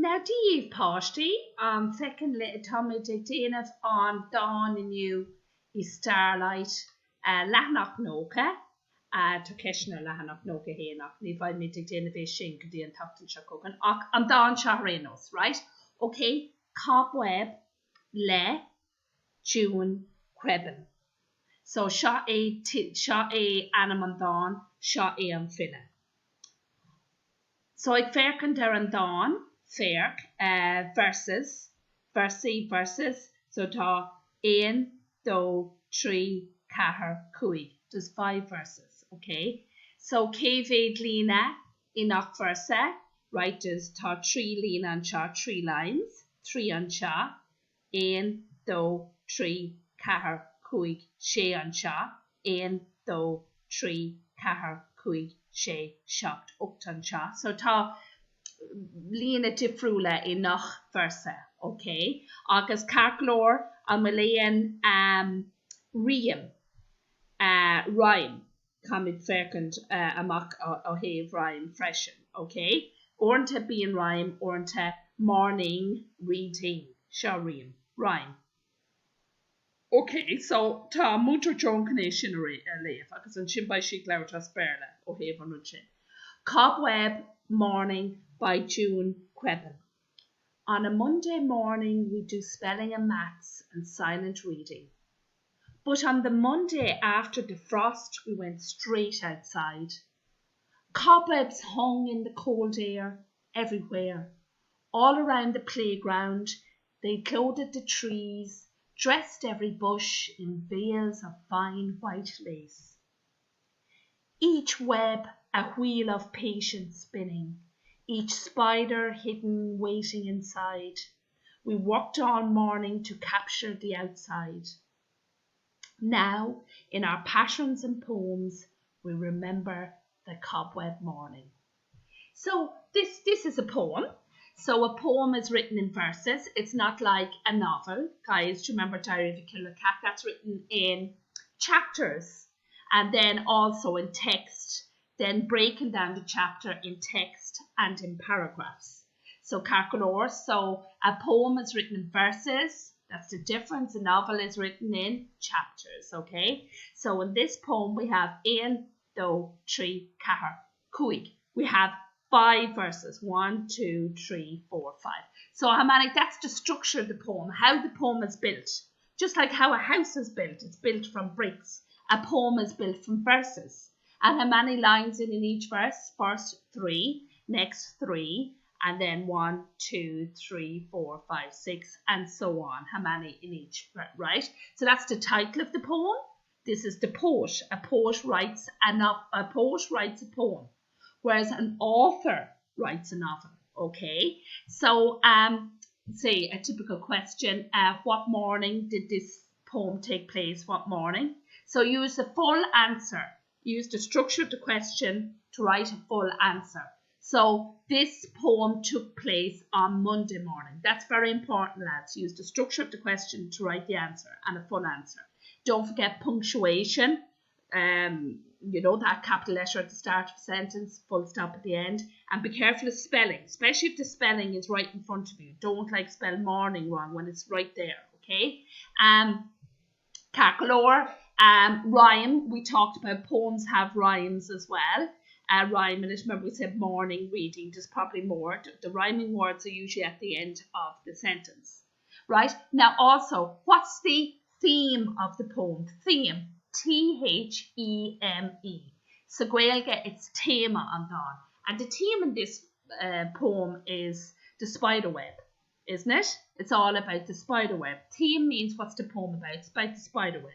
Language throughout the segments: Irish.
Now Dia daoibh páistí, an bhfeiceann táimid ag déanamh an dán inniu i Starlight, leathanach 90, tá ceisteanna ar leathanach 91 ach ní bheimid ag déanamh é sin go dtí an tseachtain seo chugainn, ach an dán seo ar aon nós, right? Ok, Cobweb le June Quibbon. So seo é, seo é ainm an dán, seo é an file. So ag féachaint ar an dán, féach, verses, véarsaí, verses, so tá aon, dó, trí, ceathair, cúig, there's five verses, ok? So cé mhéad líne i ngach véarsa? Right, there's, tá trí líne anseo, three lines, trí anseo, aon, dó, trí, ceathair, cúig, sé anseo, aon, dó, trí, ceathair, cúig, sé, seacht, ocht anseo. So tá líne difriúla i ngach véarsa, ok? Agus ceart go leor, an bhfuil aon rím, rhyme? Caithfimid féachaint amach ó thaobh rhyme freisin, ok? Uaireanta bíonn rhyme, uaireanta morning reading, seo rím, rhyme. Ok, so tá Múinteoir Joan chun é sin a léamh agus ansin beidh sí ag labhairt as Béarla ó thaobh an rud sin. Cobweb Morning by June Quibbon. On a Monday morning we do spelling and maths and silent reading. But on the Monday after the frost we went straight outside. Cobwebs hung in the cold air, everywhere. All around the playground, they clothed the trees, dressed every bush in veils of fine white lace. Each web a wheel of patient spinning, each spider hidden waiting inside. We worked all morning to capture the outside. Now, in our patterns and poems, we remember the cobweb morning. So this this is a poem. So a poem is written in verses. It's not like a novel. Guys, do you remember Diary of a Killer Cat? That's written in chapters and then also in text, then breaking down the chapter in text and in paragraphs. So ceart go leor, so a poem is written in verses. That's the difference. A novel is written in chapters, okay? So in this poem we have aon, dó, trí, ceathair, cúig. We have five verses. One, two, three, four, five. So how many? That's the structure of the poem, how the poem is built. Just like how a house is built, it's built from bricks. A poem is built from verses. And how many lines in, in each verse? First three, next three, and then one, two, three, four, five, six, and so on. How many in each, right? So that's the title of the poem. This is the poet. A poet writes a, no a poet writes a poem, whereas an author writes a novel. Okay, so um, say a typical question: uh, What morning did this poem take place? What morning? So use the full answer. Use the structure of the question to write a full answer. So this poem took place on Monday morning. That's very important, lads. Use the structure of the question to write the answer and a full answer. Don't forget punctuation. Um, you know, that capital letter at the start of a sentence, full stop at the end. And be careful of spelling, especially if the spelling is right in front of you. Don't like spell morning wrong when it's right there, okay? Um, Ceart go leor, um, rhyme, we talked about poems have rhymes as well. Uh, rhyme and remember we said morning reading, there's probably more. The rhyming words are usually at the end of the sentence. Right? Now also, what's the theme of the poem? Theme, T-H-E-M-E. Sa Ghaeilge, it's téama an dáin. And the theme in this uh, poem is the spider web isn't it? It's all about the spider web. Theme means what's the poem about? It's about the spider web.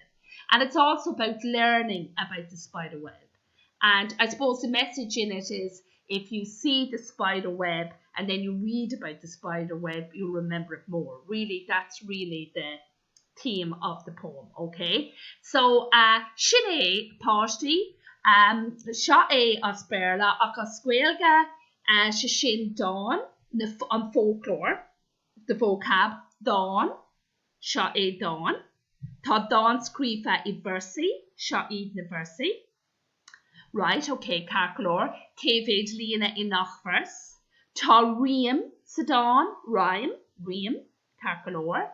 And it's also about learning about the spider web. And I suppose the message in it is if you see the spider web and then you read about the spider web, you'll remember it more. Really, that's really the theme of the poem, okay? So, uh, sin é, páistí, um, seo é as Béarla ach as Gaeilge, uh, sé sin dán, na, an foclóir, the vocab, dán, seo é dán. Tá dán scríofa i véarsaí, seo iad na véarsaí. Right, ok, ceart go leor, cé mhéad líne i ngach verse? Tá rím sa dán, rhyme, rím, ceart go leor.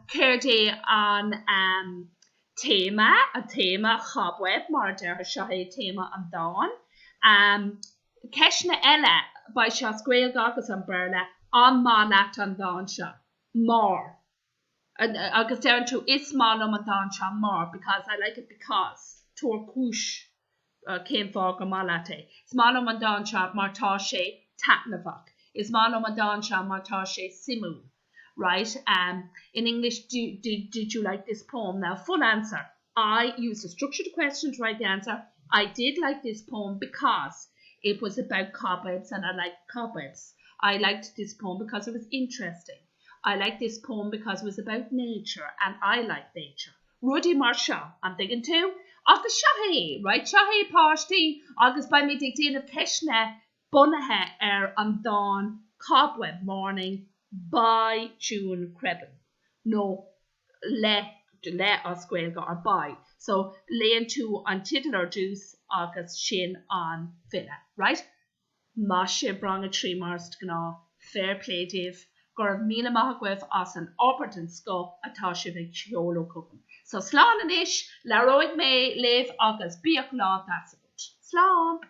Céard é an téama, an téama cobweb, mar a déarfá, seo é téama an dáin. Ceisteanna eile, beidh sé as Gaeilge agus an Béarla, an maith leat an dán seo? Mar. Agus deireann tú, is maith liom an dán seo mar, because, I like it because, tabhair cúis. cén fáth gur maith leat é. Is maith liom an dán seo mar tá sé taitneamhach. Is maith liom an dán seo mar tá sé suimiúil. Right? Um, in English, do, do, did you like this poem? Now, full answer. I used a structured question to write the answer. I did like this poem because it was about cobwebs and I like cobwebs. I liked this poem because it was interesting. I liked this poem because it was about nature and I like nature. Rudaí mar seo, an dtuigeann tú? Agus seo é, right, seo é páistí agus beimid ag déanamh ceisteanna bunaithe ar an dán Cobweb Morning by June Crebbin, nó le, le as Gaeilge or by. So, léann tú an teideal ar dtús agus sin an file, right? Maith sibh Rang a 3 mar is gnáth, fair play daoibh, go raibh míle maith agaibh as an obair den scoth atá sibh ag seoladh chugam. So slán anois, labhróidh mé libh agus bíodh lá deas agat. Slán!